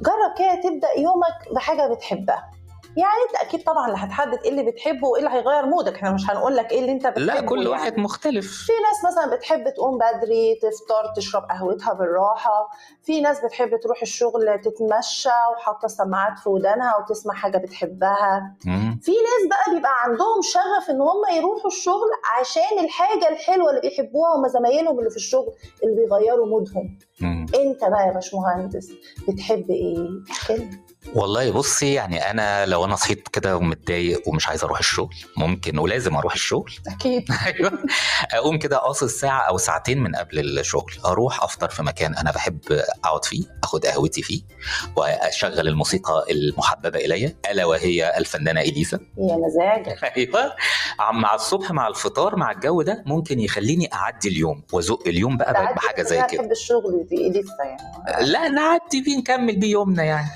جرب كده تبدا يومك بحاجة بتحبها. يعني انت اكيد طبعا اللي هتحدد ايه اللي بتحبه وايه اللي هيغير mood ك، احنا مش هنقول لك ايه اللي انت بتحبه. لا، كل يعني واحد مختلف. في ناس مثلا بتحب تقوم بدري، تفطر، تشرب قهوتها بالراحة. في ناس بتحب تروح الشغل تتمشى وحاطه سماعات في ودانها وتسمع حاجة بتحبها. في ناس بقى بيبقى عندهم شغف ان هم يروحوا الشغل عشان الحاجة الحلوة اللي بيحبوها هم زمايلهم اللي في الشغل اللي بيغيروا mood هم. انت بقى يا باشمهندس بتحب ايه؟ احكي لنا. والله بصي، يعني انا لو انا صحيت كده ومتضايق ومش عايز اروح الشغل، ممكن ولازم اروح الشغل اكيد. ايوه، اقوم كده قاصص ساعة او ساعتين من قبل الشغل، اروح افطر في مكان انا بحب اقعد فيه، اخد قهوتي فيه، واشغل الموسيقى المحببة الي، الا وهي الفنانة اليسا. يا مزاجك. ايوه، مع الصبح مع الفطار مع الجو ده ممكن يخليني اعدي اليوم وازق اليوم بقى بحاجة زي كده. بحب الشغل دي اليسا يعني. لا، نعدي بيه، نكمل بيه يومنا يعني.